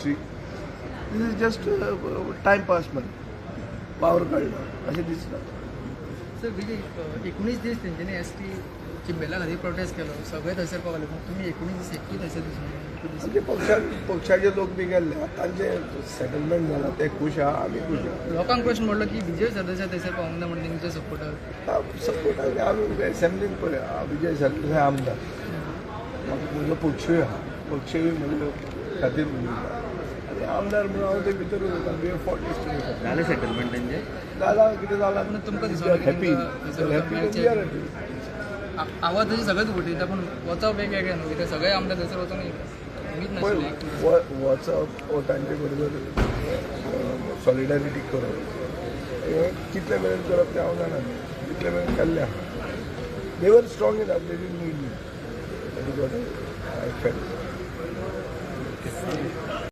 See, this is just time pass मरे, वावर काडला अशें दिसता. सर विजय, 19 दीस तेंच्यांनी एस टी चिंबेला खातीर प्रोटेस्ट केलो, सगळे थंयसर पावले, पूण तुमी 19 दीस एकूय थंयसर दिसून. आमचे पक्षाचे लोक बी गेल्ले, तांचे सेटलमेंट जाला, ते खूश आहा, आमी खूश आहा. लोकांक प्रश्न पडलो की विजय सरदेसाय थंयसर पावूंक ना म्हणून तेंचे सपोर्टर. सपोर्ट आमी एसेंब्लीन पळय, विजय सरदेसाय आमदार, म्हजो पक्षूय आहा, पक्षूय म्हजे खातीर उलयता आनी आमदार म्हणून हांव ते भितर उलयता. We have fought. जालें सेटलमेंट तेंचें? जालां, कितें जालां. तुमकां दिसना? Happy happy, we are happy. आवाज तशे सगळेच उठयता, पूण वचप वेगवेगळें न्हू, कित्याक सगळे आमदार थंयसर वचून पळय, वचप वो तांचे बरोबर सॉलिडारिटी करप कितले मेरेन करप तें हांव जाणा, कितले मेरेन केल्लें आहा. They were strong enough, they didn't need me. That is what I felt.